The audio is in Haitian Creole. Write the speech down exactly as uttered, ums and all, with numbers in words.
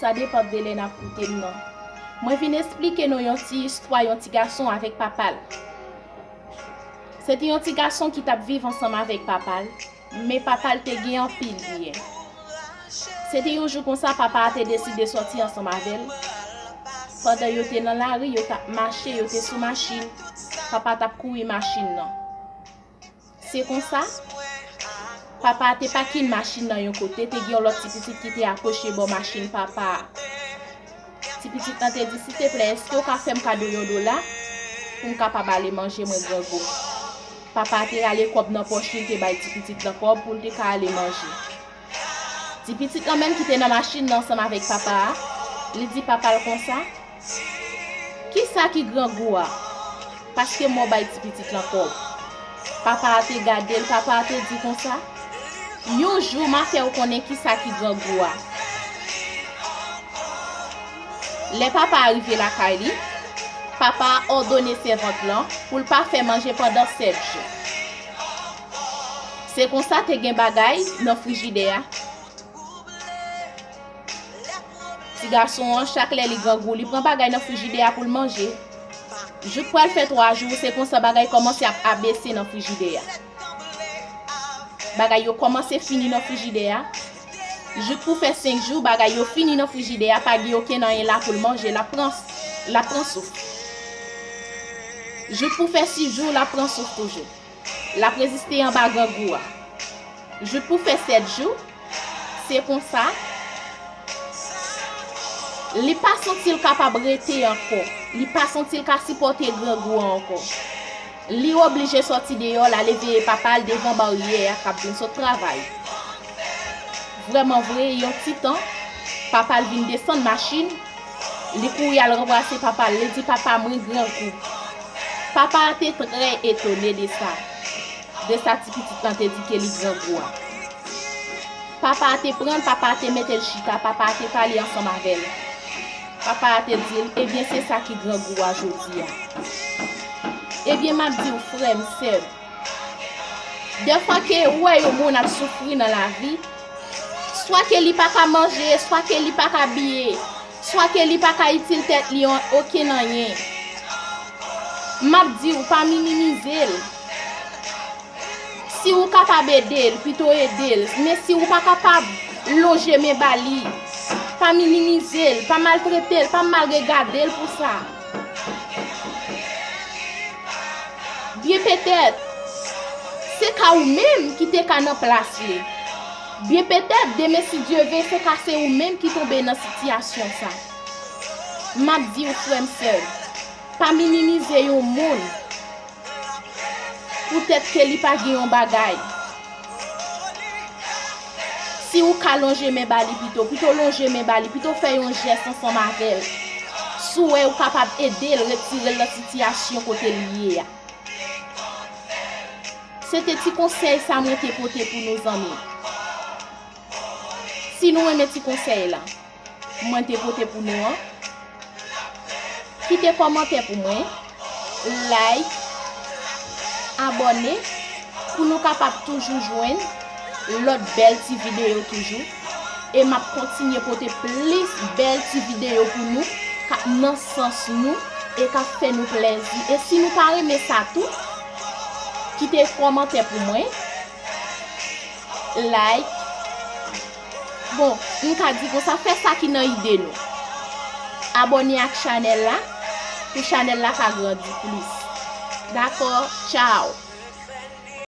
Sa depann de lè n ap koute m nan. Mwen vin esplike nou yon ti istwa yon ti gason avèk papa l. Se te yon ti gason ki t ap viv ansanm avèk papa l, men papa l te gen anpil byen. Se te yon jou konsa, papa a te deside sòti ansanm avè l. Pandan yo te nan lari, yo t ap mache, yo te sou machin. Papa t ap kouri machin nan. Se konsa, papa a te pakin machin nan yon kote, te gen yon lòt ti pitit ki te akwoche bò machin papa a. Ti pitit lan te di, "Silteplè, èske w ka fè m kado yon dola pou m kapab ale manje, mwen grangou?" Papa a te rale kòb nan pòch li, l te bay ti pitit lan kòb pou l te ka ale manje. Ti pitit lan menm ki te nan machin nan ansanm avèk papa a, li di papa l konsa, "Kisa ki grangou a? Paske m wè w bay ti pitit lan kòb." Papa a te gade l, papa a te di konsa, "Yon jou m a fè w konnen kisa ki grangou a." Lè papa a rive lakay li, papa a òdone sèvant lan pou l pa fè manje pandan sèt jou. Se konsa te gen bagay nan frijidè a. Ti gason an, chak lè li grangou, li pran bagay nan frijidè a pou l manje. Jouk pral fè twa jou, se konsa bagay kòmanse ap abese nan frijidè a. Bagay yo kòmanse fini nan frijidè a. Jouk pou fè senk jou, bagay yo fini nan frijidè a, pa gen okenn anyen la pou l manje, l ap pran, l ap pran souf. Jouk pou fè sis jou, l ap pran souf toujou. L ap reziste anba grangou a. Jouk pou fè sèt jou, se konsa, li pa santi l kapab rete ankò. Li pa santi l ka sipòte grangou a ankò. Li oblije sòti deyò, l ale veye papa l devan baryè a k ap vin sot travay. Vrèman vre, yon ti tan, papa l vin desann machin, li kouri al ranbrase papa l, li di, "Papa, mwen grangou." Papa a te trè etone de sa, de sa ti pitit lan te di ke li grangou a. Papa a te pran l, papa a te mete l chita, papa a te pale ansanm avè l. Papa a te di l, "Ebyen, se sa ki grangou a jodi a." Ebyen, m ap di w, frè m, sè m, dèfwa ke ou wè yon moun ap soufri nan lavi, swa ke li pa ka manje, swa ke li pa ka abiye, swa ke li pa ka itil tèt li an okenn anyen, m ap di w, pa minimize l. Si ou kapab ede l, pito ede l. Men si ou pa kapab, lonje men ba li. Pa minimize l, pa maltrete l, pa mal regade l pou sa. Byen petèt, se ka ou menm ki te ka nan plas li. Byen petèt, demen, si Dye ve, se ka se ou menm ki tonbe nan sitiyasyon sa. M ap di w, frè m, sè m, pa minimize yon moun poutèt ke li pa gen yon bagay. Si ou ka lonje men ba li pito, pito lonje men ba li, pito fè yon jès ansanm avè l. Si w wè ou kapab ede l retire l nan sitiyasyon kote l ye a. Se te ti konsèy sa mwen te pote pou nou, zanmi. Si nou renmen ti konsèy la, mwen te pote pou nou an, kite kòmantè pou mwen, like, abòne, pou nou kapab toujou jwenn lòt bèl ti videyo toujou. E m ap kontinye pote plis bèl ti videyo pou nou, k ap nan sans nou e k ap fè nou plèzi. E si nou pa renmen sa tou, kite kòmantè pou mwen, like. Bon, m ka di konsa, fè sa ki nan ide nou. Abòne ak chanèl la, pou chanèl la ka grandi plis. Dakò? Tchaw!